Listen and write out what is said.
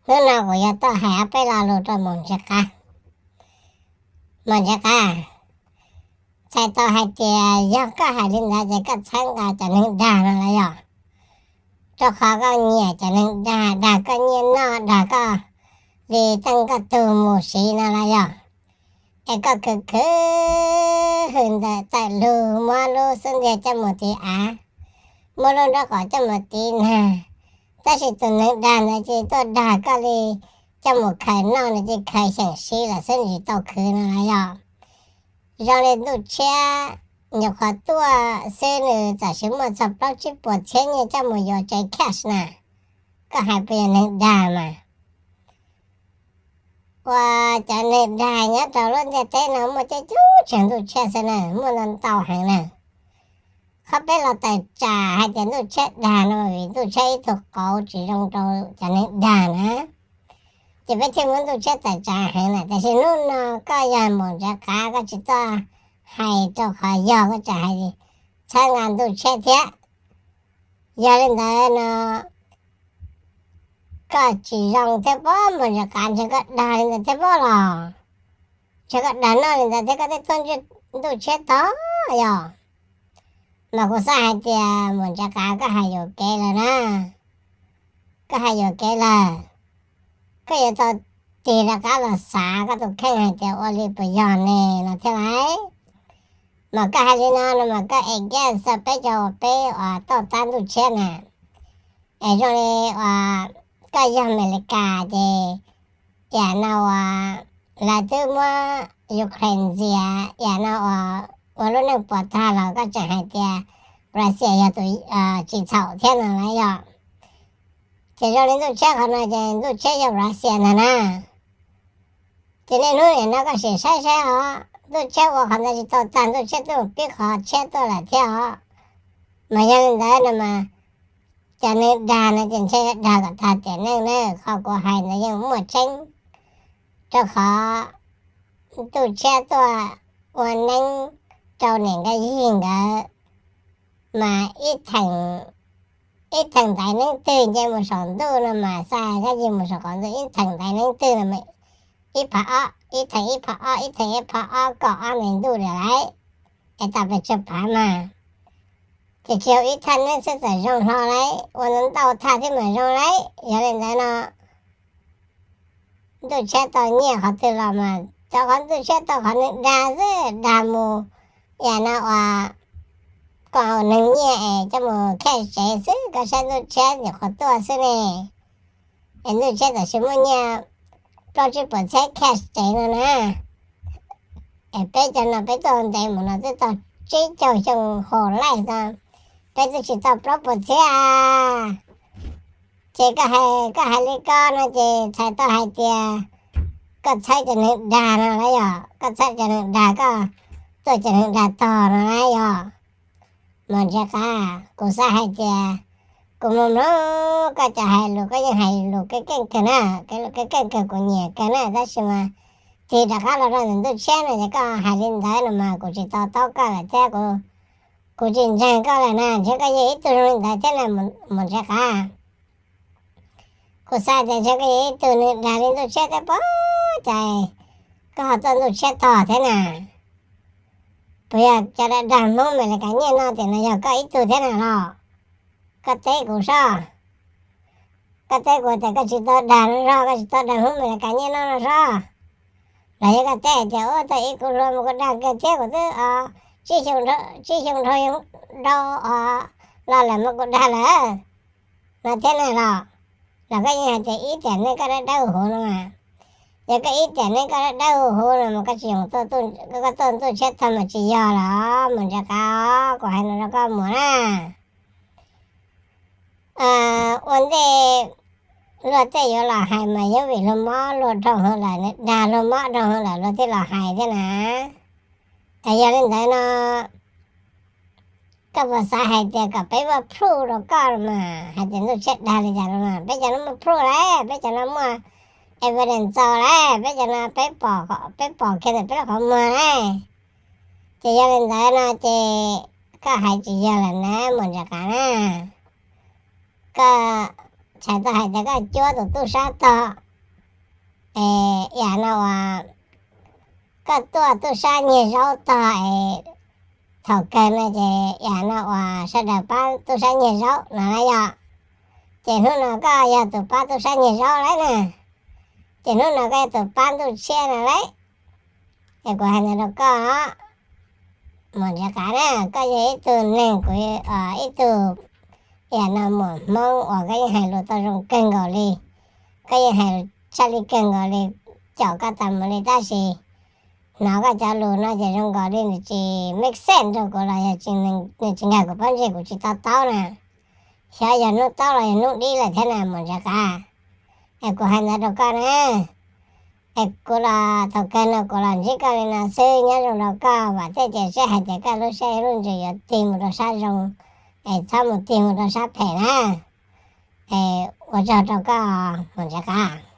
Hnub no kuv yuav tuaj hais ob peb lo lus rau Maum Ntsis Qav. Maum Ntsis Qav, txhais tau hais tias yog koj hais li ntawd ces koj txhawb nqa cov neeg dag no los yog? Rau qhov koj nyiam cov neeg dag, dag koj nyiaj noj, dag koj li tej koj tug mus siv no los yog? Es koj khwv khwv hwm ntawm tawm lug, muab lub xub ntiag coj mus tiv av, muab lub nraub qaum coj mus tiv nag, tab sis tus neeg dag ntawd ces tuaj dag koj li coj mus khaws noj, nws ces khaws xyeem siv lawm xwb, tsis tau khwv no los yog? Zoo li Ntuj Tshiab nyuam qhuav tuaj xwb nws txawm sis muaj txog plaub tsib puas txhiab nyiaj coj mus yuav tsev cash na, koj hais puas yog neeg dag mas? Ua, cov neeg dag nyob rau lub ntiaj teb no muaj coob coob tseg Ntuj Tshiab xwb na, muaj ntau ntau heev na. Qhov peb los tawm tsam hais tias Ntuj Tshiab dag no vim Ntuj Tshiab ib tug qauv tsis zoo rau cov neeg dag na, ces peb thiaj muab Ntuj Tshiab tawm tsam heev na. Tiam sis hnub no koj yog Maum Ntsis Qav, koj tsis tuaj hais rau qhov yog, koj tseem hais txhawb nqa Ntuj Tshiab thiab. Yog li ntawd no koj tsis zoo thiab pob, Maum Ntsis Qav, ntshe koj dag li ntawd thiab pob los? Ntshe koj dag noj li ntawd thiab koj thiaj tuaj ntsib Ntuj Tshiab tog yog? Mas kuv xav hais tias Maum Ntsis Qav, koj hais yuam kev lawm na, koj hais yuam kev lawm. Koj yuav tau tig rov qab los xav koj tus kheej hais tias ua li puas yog ne no thiab lauj. Mas koj hais li no no mas koj against peb cov uas peb uas toj tab Ntuj Tshiab na. Es zoo li uas koj yog Amelikas ces yam no uas lawv twb muab Ukraine ntxias, yam no uas ua lub neej puas tag los koj tseem hais tias Russia yog tus tsis txhaum thiab no lauj yog? Ces zoo li Ntuj Tshiab qhov no ces Ntuj Tshiab yog Russia ntag na. Ces niaj hnub nim no koj sim saib saib os, Ntuj Tshiab ua qhov ntawd tsis tau tag, Ntuj Tshiab twb mus pib qhov tshiab tuaj lawm thiab os. Mas yog li ntawd no mas cov neeg dag no ces ntshe dag kom tag tiam neej na, qhov kuv hais ntawd yeej muaj tseeb, rau qhov Ntuj Tshiab tuaj ua neeb rau niam Nkaj Yig nkawd, mas ib theem, ib theem ntaiv neeb twg nce mus saum ntuj no mas xav Nkaj Yig mus saum qaum ntuj, ib theem ntaiv neeb twg no mas ib phav ob, ib theem ib phav ob, ib theem ib phav ob, kaum ob ntaiv ntuj lawm lauj, es tau pes tsawg phav mas. Ces tsis yog ib thaj neeb xwb txawm zoo hlo lauj, ua ntau thaj thiab mas zoo lauj. Yog li ntawd no Ntuj Tshiab tau nyiaj qhov twg los mas rau qhov Ntuj Tshiab tau qhov neeg dag xwb, dag mus yam no uas kom neeg nyiaj es coj mus cash tsev xwb, koj saib Ntuj Tshiab nyuam qhuav tuaj xwb ne, es Ntuj Tshiab tam sim muaj nyiaj plaub tsib puas txhiab cash tsev no na. Es peb cov no peb tuaj ntev mus no twb tau tsib caug xyoo hauv life no, peb twb tsis tau plaub puas txhiab. Ces koj hais li ko no ces txhais tau hais tias koj txhawb cov neeg dag no lauj yog? Koj txhawb cov neeg dag, koj tuaj cov neeg dag tog no lauj yog? Mas Ntsis Qav, kuv xav hais tias kuv mloog mloog koj cov hais lus, koj yeej hais lus keej keej kawg na, kev lus keej keej kawg kuv nyiam kawg na, tab sis mas tig rov qab los rau ntawm Ntuj Tshiab no ces koj hais li ntawd no mas kuv tsis to taub koj lawm thiab, kuv tsis ntseeg koj lawm na. Ntshe koj yog ib tug zoo li ntawd thiab na Mus Ntsis Qav. Kuv xav tias ntshe koj yog ib tug neeg dag li Ntuj Tshiab thiab pob, cas koj ho tuaj Ntuj Tshiab tog thiab na. Puas yog cov dag Hmoob Amelikas nyiaj no tiam no yog koj ib tug thiab na los? Koj teb kuv sob. Koj teb kuv tias koj tsis tau dag no sob, koj tsis tau dag Hmoob Amelikas nyiaj no no sob. Los yog koj teb tias ua tau ib kuv hluas mus kuv dag kiag thiab kuv twb tsib xyoo dhau los lawm mas kuv dag lawm no thiab na los? Los koj yeej hais tias ib tiam neej koj dawb dawb huv huv no mas. Yog koj ib tiam neej koj dawb dawb huv huv no mas koj tsis yoo, koj tuaj Ntuj Tshiab tog mas tsis yog los Mus Ntsis Qav, kuv hais no rau koj mus na. Ua ntej luag tej yuav los hais mas yeej vim luag mob luag dhau heev lawm, dag luag mob dhau heev lawm luag thiaj los hais thiab na. Es yog li ntawd no koj puas xav hais tias kom peb muaj proof rau koj los mas, hais tias Ntuj Tshiab dag li cas los mas? Peb cov no muaj proof lauj, peb cov no muaj evidence txaus lauj, peb cov no peb pom, peb pom kiag ntawm peb lub qhov muag lauj. Ces yog li ntawd no ces koj hais tsis yog lawm na Mus Ntsis Qav na. Koj Txhais tau hais tias koj cuab tus tub sab tog, es yam no uas koj tuaj tub sab nyiag zaub tog es thaum kawg no ces yam no uas sawv daws pab tub sab nyiag zaub no na yog. Ces hnub no koj yog tus pab tub sab nyiag zaub lawm na, ces hnub no koj yog tus pab ntuj tshiab no lawm. Es kuv hais ntawd rau koj, Muam Ntsev Qav na, koj yog ib tug neeg kuv, ib tug, yam no muam Hmoob uas koj yeej hais lus tau zoo kawg nkaus li, koj yeej hais tshaj li kawg nkaus li, caum koj tas mus li tab sis hnov koj cov lus no ces zoo nkaus li nws tsis make sense rau kuv los yog nws tsis nkag kuv pob ntseg kuv tsis to taub na. Xyov yog hnub tob los yog hnub dib lawm thiab na Muam Ntsev Qav. Es kuv hais ntawd rau koj na, es kuv los thaum kawg no kuv los ntsib koj li no xwb, nyob zoo rau koj, vam thiab cia siab hais tias koj lub siab lub ntsws yuav tig mus rau sab zoo, es txhob mus tig mus rau sab phem na. Es ua tsaug rau koj Muam Ntsev Qav.